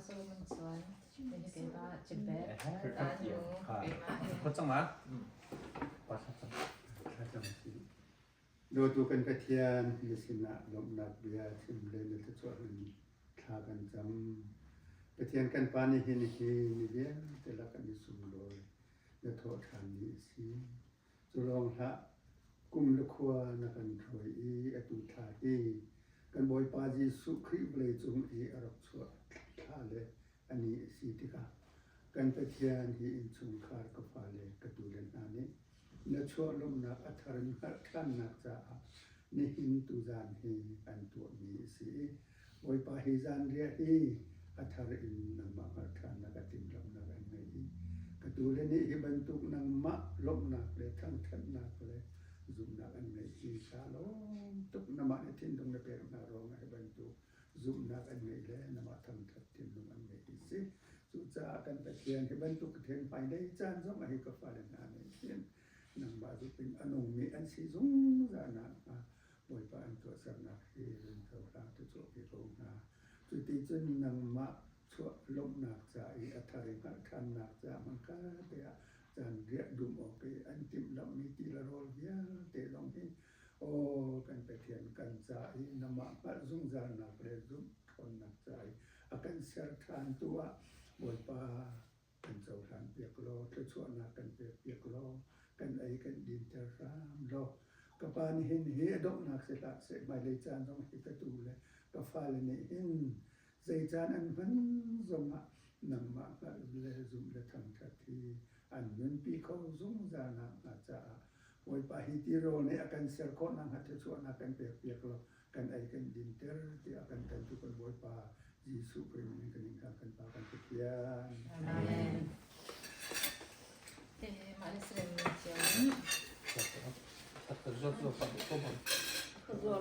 Solomon chuan keimah Jebet Tanu keimah Dawtu kan Pathian, na sinah lawmhnak bia chim le na thluachuah in thla kan cam. Pathian kan Pa nih hin hi ni vialte lak an i sunglawi na thawh ṭhan ni a si. Cu lawng hlah, kum le khua na kan hruai i atu thla hi kan Bawipa Jesuh Khrih vawleicung i a rak chuah thla le a ni a si tikah kan Pathian hi innchungkhar ka fale ka tule hna nih na chuah lawmhnak a thar in hngalh ṭhannak caah nihin tuzaan hi an tuahmi a si i Bawipa hi zanriah hi a thar in nangmah hngalh ṭhannak a timhlamhnak an ngei i ka tule nih hi bantuk nangmah lawmhnak le thangṭhatnak le zumhnak an ngeih hi kaa lawm tuk. Namah nih thinlung na pek hna ruangah hi bantuk zumhnak an ngeih le namah thangṭhat thinlung an ngeih hi si. Cucaah kan Pathian hi bantuk then hmailei caan zong ah hi ka fale hna nih hin nangmah zuk in a nungmi an si zungzal nakhnga Bawipa an tuahsernak hi run cohlang thluachuah pe ko hna. Cuticun nangmah chuah lawmhnak ca i a thar i hngalh ṭhannak ca hmankhat ah zanriah dum awk i an timhlamhmi ti le rawl vialte zong hi aw kan Pathian kan ca i nangmah hngalh zungzalnak le zumh ṭhawnnak ca i a kan ser ṭhantu ah Bawipa kan cohlan piak law thluachuahnak kan pek piak law kan ei kan dinter hram law ka pa nih hin hi a donghnak si hlah seh, hmailei caan zong hi ka tu le ka fale nih hin zei caan an hman zongah nangmah hngalh le zumh le thangṭhat hi an nunpi kho zungzal nakhnga caah Bawipa hi tirawl nih a kan ser khawh nakhnga thluachuahnak kan pek piak law kan ei kan dinter tiah kan tantu kan Bawipa Jesuh Khrih min kan in kan Pa kan Pathian. Amen. Mah le serem cio in. Zuar